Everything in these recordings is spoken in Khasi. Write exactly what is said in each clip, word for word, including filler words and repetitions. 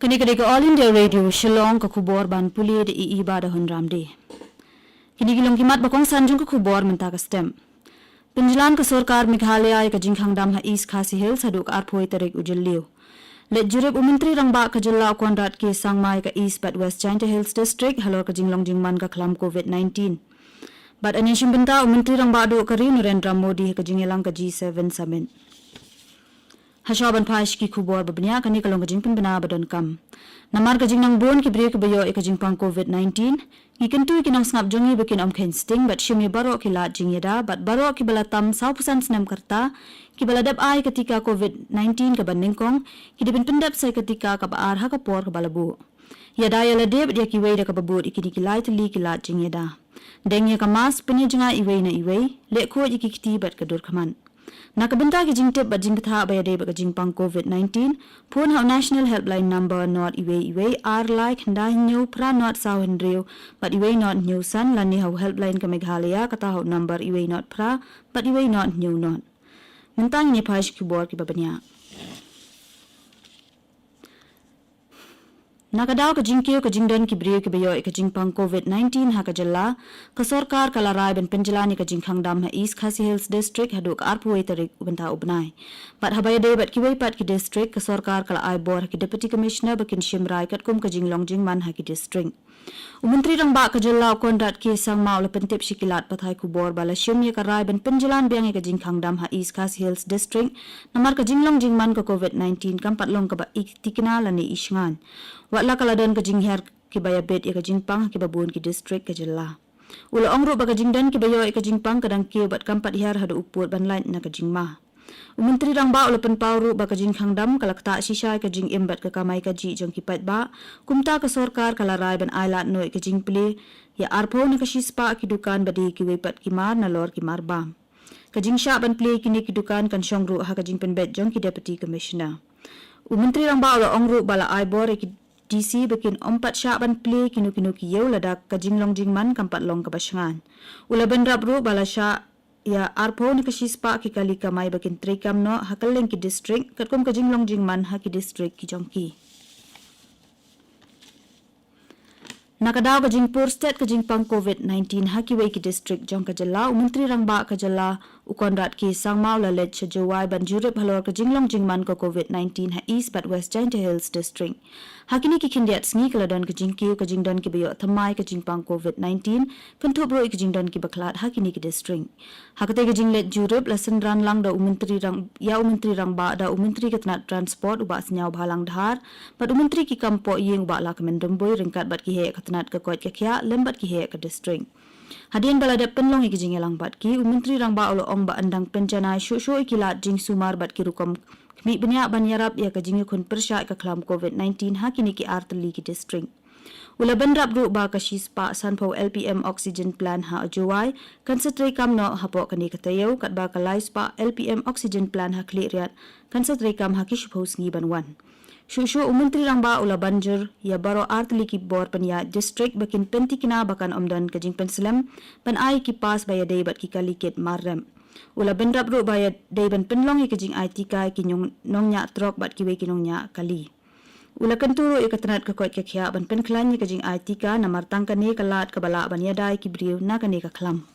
Kane ka dei ka All India Radio Shillong, ka khubor ban pule da i Iba da Honram Day. Kine ki long ki mat ba kongsan jong ka khubor mynta ka step. Pynjlan ka sorkar Meghalaya ïa ka jingkhang dam ha East Khasi Hills haduh ka arphew tarik u Jylliew. Leit jurip u Myntri Rangbah ka jylla u Conrad K Sangma ïa ka East bad West Jaintia Hills District halor ka jinglong jingman ka khlam covid nineteen. Bad yn ïashim bynta u Myntri Rangbah duh ka ri u Narendra Modi ha ka jingïalang ka G seven Summit. Hashwa ban phai sha ki khubor ba bniah, kane ka long ka jingpynbna ba donkam. Namar ka jingnang bun ki briew kiba ïoh ïa ka jingpang covid nineteen, ngi kyntu ïa ki nongsngap jong ngi ba kin ym kheiñ sting bad shim ïa baroh ki lad jingïada, bad baroh kiba la tam sawphew san snem ka rta, kiba la dep ai ka tika covid nineteen kaba nyngkong, ki dei ban pyndep sa ïa ka tika kaba ar ha ka por kaba la buh. Ïada ïa lade bad ïa kiwei da kaba bud ïa kine ki lai tylli ki lad jingïada. Deng ïa ka mask, pynïajngai iwei na iwei, leh khuid ïa ki kti bad ka dur khmat. Na ka bynta ki jingtip bad jingbthah ba ïadei bad ka jingpang covid nineteen, phone ha u National Helpline Number nod iwei iwei ar lai khyndai hynñiew phra nod saw hynriew bad iwei nod hynñiew san, lane ha u Helpline ka Meghalaya, kata ha u number iwei nod phra bad iwei nod hynñiew nod. Mynta ngin ïa phai sha ki khubor kiba bniah. Na ka daw ka jingkiew ka jingdon ki briew kiba ïoh ïa ka jingpang covid nineteen ha ka jylla, ka sorkar ka la rai ban pynjlan ïa ka jingkhang dam ha East Khasi Hills District haduh ka arphew tarik u bynta u bnai. Bad haba ïadei bad kiwei pat ki district, ka sorkar ka la ai bor ha ki Deputy Commissioner ba kin shim rai katkum ka jinglong jingman ha ki district. U Myntri Rangbah ka jylla u Conrad K Sangma u la pyntip sha ki lad pathai khubor ba la shim ïa ka rai ban pynjlan biang ïa ka jingkhang dam ha East Khasi Hills District, namar ka jinglong jingman ka covid nineteen kam pat long kaba i tikna lane i shngaiñ. Wat la ka la don ka jinghiar kiba ïabit ïa ka jingpang ha kiba bun ki district ka jylla. U la ong ruh ba ka jingdon kiba ïoh ïa ka jingpang ka dang kiew bad kam pat hiar haduh u pud ban lait na ka jingma. U Myntri Rangbah u la pynpaw ruh ba ka jingkhang dam ka la ktah shisha ïa ka jingim bad ka kamai kajih jong ki paidbah, kumta ka sorkar ka la rai ban ailad noh ïa ka jingplie ïa arphew na ka shispah ki dukan ba dei kiwei pat ki mar nalor ki mar bam. Ka jingshah ban plie ïa kine ki dukan kan shong ruh ha ka jingpynbeit jong ki Deputy Commissioner. U Myntri Rangbah u la ong ruh ba la ai bor ïa ki D C ba kin ym pat shah ban plie ïa kino kino ki ïew lada ka jinglong jingman kam pat long kaba shngaiñ. U la bynrap ruh ba la shah ïa arphew na ka shispah ki kali kamai ba kin treikam noh ha kylleng ki district, katkum ka jinglong jingman ha ki district ki jong ki. Na ka daw ka jingpur stet ka jingpang covid nineteen ha kiwei ki district jong ka jylla, u Myntri Rangbah ka jylla u Conrad K Sangma u la leit sha Jowai ban jurip halor ka jinglong jingman ka covid nineteen ha East bad West Jaintia Hills District. Ha kine ki khyndiat sngi ka la don ka jingkiew ka jingdon kiba ïoh thymmai ka jingpang covid nineteen, kynthup ruh ïa ka jingdon kiba khlad ha kine ki district. Ha katei ka jingleit jurip la synran lang da u Myntri Rang, ïa u Myntri Rangbah da u Myntri ka tnat Transport u Bah Sniawbhalang Dhar, bad u Myntri ki kam poh ïing u Bah Lahkmen Rymbui ryngkat bad ki heh ka tnat ka koit ka khiah lem bad ki heh ka district. Hadien ba la dep pynlong ïa ka jingïalang bad ki, u Myntri Rangbah u la ong ba yn dang pynjanai shuh shuh ïa ki lad jingsumar bad ki rukom khmih bniah ban ïarap ïa ka jingïakhun pyrshah ïa ka khlam covid nineteen ha kine ki ar tylli ki district. U la bynrap ruh ba ka shispah sanphew L P M oxygen plant ha Jowai kan sa treikam noh hapoh kane ka taïew, katba ka laispah L P M oxygen plant ha Khliehriat kan sa treikam ha ki shiphew sngi ban wan. Shuh shuh u Myntri Rangbah u la ban jur ïa baroh ar tylli ki bor pynïaid district ba kin pyntikna ba kan ym don ka jingpynslem ban ai ki pass ba ïadei bad ki kali kit mar rep. U la bynrap ruh ba ïadei ban pynlong ïa ka jingai tika ïa ki nong, nongñiah trok bad kiwei ki nongñiah kali. U la kyntu ruh ïa ka tnat ka koit ka khiah ban pynkhlaiñ ïa ka jingai tika namar tang kane ka lad kaba lah ban ïada ïa ki briew na kane ka khlam.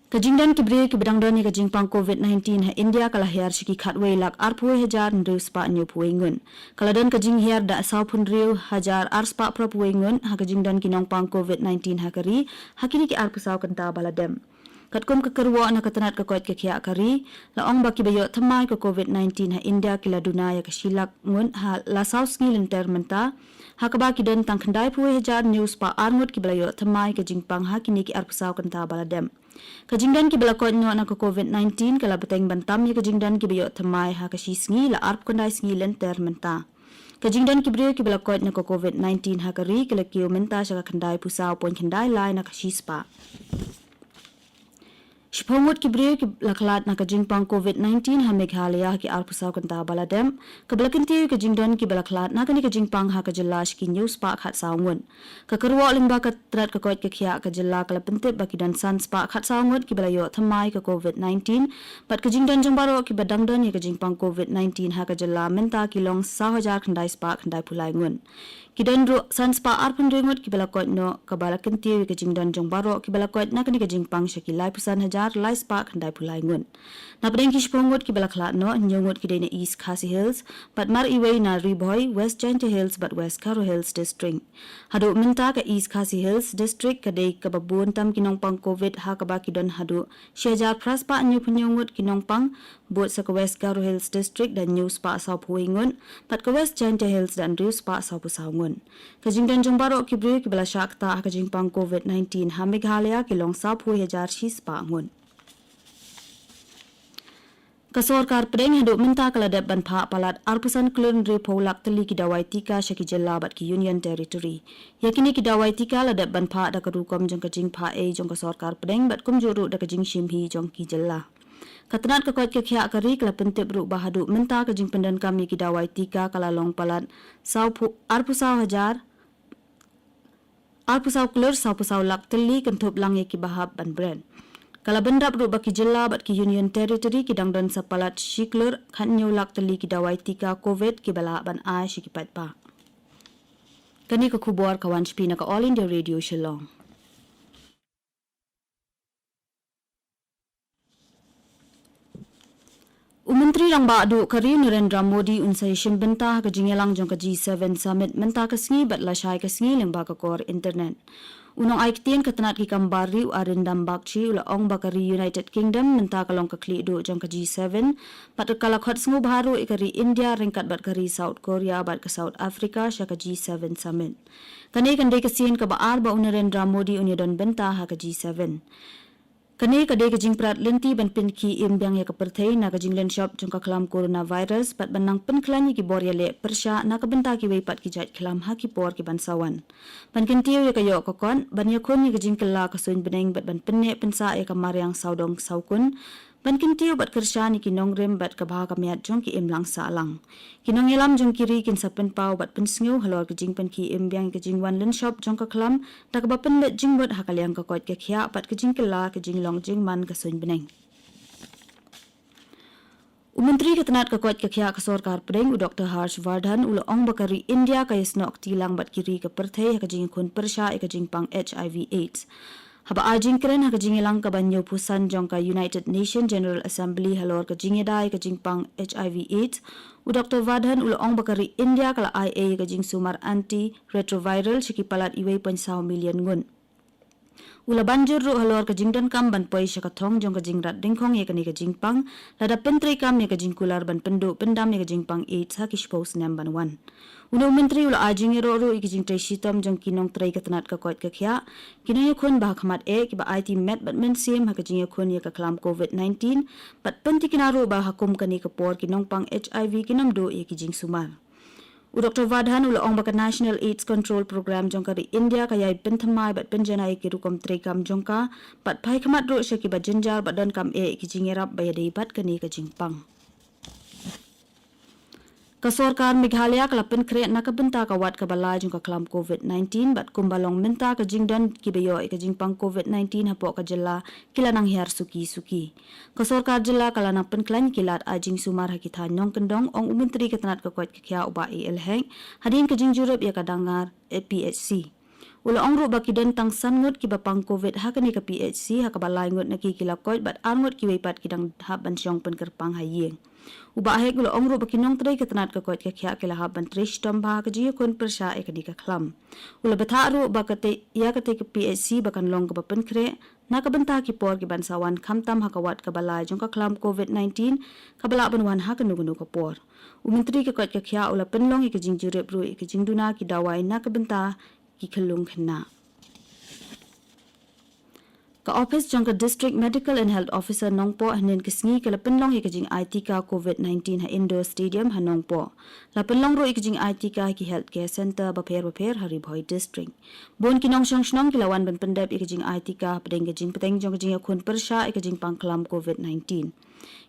Ka jingdon ki briew kiba dang don ïa ka jingpang covid nineteen ha India ka la hiar sha ki khatwei lak arphew hajar hynriew spah hynñiewphew ngut. Ka la don ka jinghiar da sawphew hynriew hajar ar spah phraphew ngut ha ka jingdon ki nongpang covid nineteen ha ka ri ha kine ki arphew saw kynta ba la dep. Katkum ka kyrwoh na ka tnat ka koit ka khiah ka ri, la ong ba kiba ïoh thymmai ka covid nineteen ha India ki la duna ïa ka shi lak ngut ha la saw sngi lynter mynta, ha kaba ki don tang khyndaiphew hajar hynñiew spah ar ngut kiba la ïoh thymmai ka jingpang ha kine ki arphew saw kynta ba la dep. Ka jingdon kiba la koit noh na ka covid nineteen ka la bteng ban tam ïa ka jingdon kiba ïoh thymmai ha ka shi sngi, la arphew khyndai sngi lynter mynta. Ka jingdon ki briew kiba la koit na ka covid nineteen ha ka ri ka la kiew mynta sha ka khyndaiphew saw point khyndai lai na ka shispah. Shiphew ngut ki briew ki la khlad na ka jingpang COVID nineteen ha Meghalaya ha ki arphew saw kynta ba la dep, kaba la kyntiew ïa ka jingdon kiba la khlad na kane ka jingpang ha ka jylla sha ki hynñiew spah khatsaw ngut. Ka kyrwoh lyngba ka tnat ka koit ka khiah ka jylla ka la pyntip ba ki don san spah khatsaw ngut kiba la ïoh thymmai ka COVID nineteen, bad ka jingdon jong baroh kiba dang don ïa ka jingpang COVID nineteen ha ka jylla mynta ki long saw hajar khyndai spah khyndaiphew lai ngut. Ki don ruh san spah arphew hynriew ngut kiba la koit noh, kaba la kyntiew ïa ka jingdon jong baroh kiba la koit na kane ka jingpang sha ki laiphew san hajar lai spah khyndaiphew lai ngut. Na pdeng ki shiphew ngut kiba la khlad noh, hynñiew ngut ki dei na East Khasi Hills, bad mar iwei na Ri Bhoi, West Jaintia Hills bad West Garo Hills District. Haduh mynta ka East Khasi Hills District ka dei kaba bun tam ki nongpang COVID, ha kaba ki don haduh shi hajar phra spah hynñiewphew hynñiew ngut ki nongpang, bud sa ka West Garo Hills District da hynñiew spah sawphew wei ngut, bad ka West Jaintia Hills da hynriew spah sawphew saw ngut. Ka jingdon jong baroh ki briew kiba la shah ktah ha ka jingpang COVID nineteen ha Meghalaya ki long sawphew wei hajar shi spah ngut. Ka sorkar pdeng haduh mynta ka la dep ban phah palat arphew san klur hynriewphew lak tylli ki dawai tika sha ki jylla bad ki Union Territory. Ïa kine ki dawai tika la dep ban phah da ka rukom jong ka jingphah ei jong ka sorkar pdeng bad kumjuh ruh da ka jingshim hi jong ki jylla. Ka tnat ka koit ka khiah ka ri ka la pyntip ruh ba haduh mynta ka jingpyndonkam ïa ki dawai tika ka la long palat sawphew, arphew saw hajar, arphew saw klur sawphew saw lak tylli, kynthup lang ïa kiba hap ban bret. Ka la bynrap ruh ba ki jylla bad ki Union Territory ki dang don sa palat shi klur khathynñiew lak tylli ki dawai tika COVID kiba lah ban ai sha ki paidbah. Kane ka khubor ka wan sha phi na ka All India Radio Shillong. U Myntri Rangbah Duh ka ri u Narendra Modi un sa ïashim bynta ha ka jingïalang jong ka G seven Summit mynta ka sngi bad lashai ka sngi lyngba ka kor internet. U nongai ktien ka tnat ki kam bar ri u Arindam Bagchi u la ong ba ka ri United Kingdom mynta ka long ka khlieh duh jong ka G seven, bad ka la khot sngewbha ruh ïa ka ri India ryngkat bad ka ri South Korea bad ka South Africa sha ka G seven Summit. Kane kan dei ka sien kaba ar ba u Narendra Modi un ïadon bynta ha ka G seven. Kane ka dei ka jingprat lynti ban pynkhie im biang ïa ka pyrthei na ka jinglynshop jong ka khlam coronavirus bad ban nang pynkhlaiñ ïa ki bor ïaleh pyrshah na ka bynta kiwei pat ki jait khlam ha ki por ki ban sa wan. Ban kyntiew ïa ka ïoh ka kot, ban ïakhun ïa ka jingkylla ka suiñ bneng bad ban pynneh pynsah ïa ka mariang sawdong sawkun, ban kyntiew bad kyrshan ïa ki nongrim bad ka bha ka miat jong ki imlang sahlang. Ki nongïalam jong ki ri kin sa pynpaw bad pynsngew halor ka jingpynkhie im biang ïa ka jingwan lynshop jong ka khlam, da kaba pynbeit jingmut ha ka liang ka koit ka khiah bad ka jingkylla ka jinglong jingman ka suiñ bneng. U Myntri ka tnat ka koit ka khiah ka sorkar pdeng u Doctor Harsh Vardhan u la ong ba ka ri India ka ïasnoh kti lang bad ki ri ka pyrthei ha ka jingïakhun pyrshah ïa ka jingpang HIV AIDS. Haba ai jingkren ha ka jingïalang kaba hynñiewphew san jong ka United Nations General Assembly halor ka jingïada ïa ka jingpang HIV AIDS, u Doctor Vardhan u la ong ba ka ri India ka la ai ei ïa ka jingsumar antiretroviral sha ki palat uwei point saw million ngut. U la ban jur ruh halor ka jingdonkam ban poi sha ka thong jong ka jingrat dyngkhong ïa kane ka jingpang, lada pyntreikam ïa ka jingkular ban pynduh pyndam ïa ka jingpang AIDS ha ki shiphew snem ban wan. Une u Myntri u la ai jingïaroh ruh ïa ki jingtrei shitom jong ki nongtrei ka tnat ka koit ka khiah, ki nongïakhun ba ha khmat eh kiba aiti met bad mynsiem ha ka jingïakhun ïa ka khlam COVID nineteen, bad pyntikna ruh ba ha kum kane ka por ki nongpang HIV kin ym duh ïa ki jingsumar. U Doctor Vardhan u la ong ba ka National AIDS Control Program jong ka ri India ka ïai pynthymmai bad pynjanai ïa ki rukom treikam jong ka, bad phai khmat ruh sha kiba jynjar bad donkam eh ïa ki jingïarap ba ïadei bad kane ka jingpang. Ka sorkar Meghalaya ka la pynkhreh na ka bynta ka wat kaba lai jong ka khlam COVID nineteen, bad kumba long mynta ka jingdon kiba ïoh ïa ka jingpang COVID nineteen hapoh ka jylla ki la nang hiar suki suki. Ka sorkar jylla ka la nang pynkhlaiñ ki lad ai jingsumar ha ki thaiñ nongkyndong, ong u Myntri ka tnat ka koit ka khiah u Bah A L Hek, hadien ka jingjurip ïa ka dangar PHC. U la ong ruh ba ki don tang san ngut kiba pang COVID ha kane ka PHC, ha kaba lai ngut na ki ki la koit bad ar ngut kiwei pat ki dang hap ban shong pynkyrpang ha ïing. U Bah Hek u la ong ruh ba ki nongtrei ka tnat ka koit ka khiah ki la hap ban trei shitom bha ha ka jingïakhun pyrshah ïa kane ka khlam. U la bthah ruh ba katei, ïa katei ka PHC ba kan long kaba pynkhreh na ka bynta ki por ki ban sa wan, khamtam ha ka wat kaba lai jong ka khlam COVID nineteen kaba lah ban wan ha kano kano ka por. U Myntri ka koit ka khiah u la pynlong ïa ka jingjurip ruh ïa ka jingduna ki dawai na ka bynta ki khyllung khynnah. Ka ophis jong ka District Medical and Health Officer Nongpoh hynnin ka sngi ka la pynlong ïa ka jingai tika COVID nineteen ha Indoor Stadium ha Nongpoh. La pynlong ruh ïa ka jingai tika ha ki healthcare center bapher bapher ha Ri Bhoi District. Bun ki nongshong shnong ki la wan ban pyndep ïa ka jingai tika hapdeng ka jingpyrshah jong ka jingïakhun pyrshah ïa ka jingpang khlam COVID nineteen.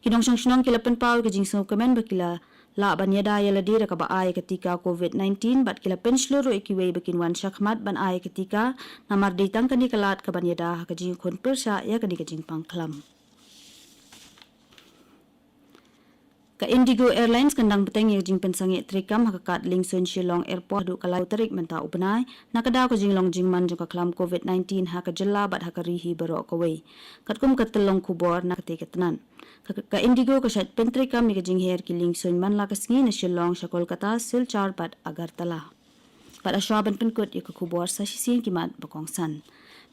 Ki nongshong shnong ki la pynpaw ïa ka jingsngewkmen ba ki la lah ban ïada ïa lade da kaba ai ïa ka tika COVID nineteen bad ki la pynshlur ruh ïa kiwei ba kin wan shakhmat ban ai ïa ka tika, namar dei tang kane ka lad kaban ïada ha ka jingïakhun pyrshah ïa kane ka jingpang khlam. Ka Indigo Airlines kan dang bteng ïa ka jingpynsangeh treikam ha ka kad liengsuiñ Shillong Airport haduh ka lai tarik mynta u bnai, na ka daw ka jinglong jingman jong ka khlam COVID nineteen ha ka jylla bad ha ka ri hi baroh kawei. Katkum ka tyllong khubor na katei ka tnat. Ka, ka Indigo ka shait pyntreikam ïa ka jingher ki liengsuiñ man la ka sngi na Shillong sha Kolkata, Silchar bad Agartala. Bad hashwa ban pynkut ïa ka khubor sa shisien ki mat ba kongsan.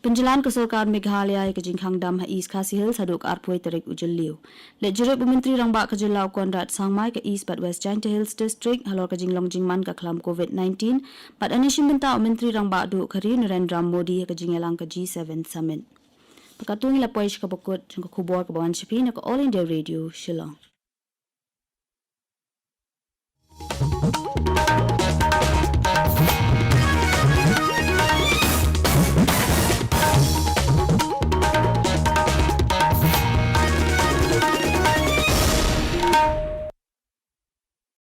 Pynjlan ka sorkar Meghalaya ïa ka jingkhang dam ha East Khasi Hills haduh ka arphew tarik u Jylliew. Leit jurip u Myntri Rangbah ka jylla u Conrad Sangma ïa ka East bad West Jaintia Hills District halor ka jinglong jingman ka khlam COVID nineteen, bad hynne shim bynta u Myntri Rangbah duh ka ri Narendra Modi ha ka jingïalang ka G seven Summit. Bad katto ngi la poi sha kaba kut jong ka khubor kaba wan sha phi na ka All India Radio Shillong.